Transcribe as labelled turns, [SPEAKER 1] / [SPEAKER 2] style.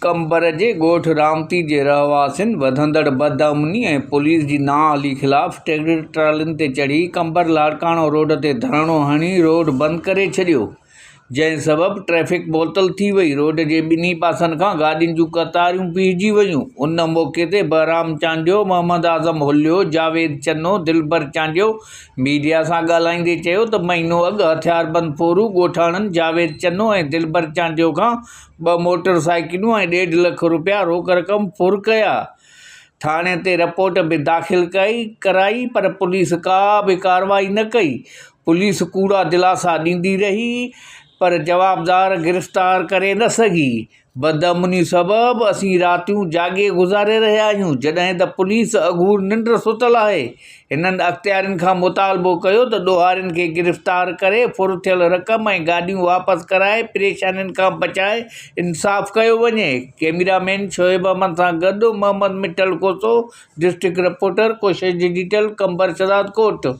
[SPEAKER 1] قمبر جي ڳوٺ رامتي جي رهواسين وڌندڙ بدامني ۽ پوليس جي نااهلي خلاف ٽريڪٽر ٽرالين تي چڙهي قمبر لاڙڪاڻو روڊ تي ڌرڻو هڻي روڊ بند ڪري ڇڏيو، جنهن سبب ٽريفڪ معطل ٿي وئي، روڊ جي ٻنهي پاسن کان گاڏين جون قطارون بيهجي ويون، ان موقعي تي بهرام چانڊيو، محمد اعظم هليو، جاويد چنو، دلبر چانڊيو ميڊيا سان ڳالهائيندي چيو ته مهينو اڳ هٿياربند ڦورو ڳوٺاڻن جاويد چنو ۽ دلبر چانڊيو کان ٻه موٽر سائيڪلون ۽ ڏيڍ لک رپيا روڪ رقم ڦر ڪيا. ٿاڻي تي رپورٽ به داخل ڪئي ڪرائي پر پوليس ڪا به ڪارروائي نه ڪئي. پوليس ڪوڙا دلاسا ڏيندي رهي پر جوابدار گرفتار ڪري نه سگهي. بدامني سبب اسين راتيون جاڳي گذاري رهيا آهيون، جڏهن ته پوليس اگهور ننڊ ستل آهي. هنن اختيارين کان مطالبو ڪيو ته ڏوهارين کي گرفتار ڪري ڦر ٿيل رقم ۽ گاڏيون واپس ڪرائي پريشانين کان بچائي انصاف ڪيو وڃي. ڪئميرا مين شعيب احمد سان گڏ Muhammad Mithal Khoso, district reporter, Koshish digital, Qambar Shahdadkot.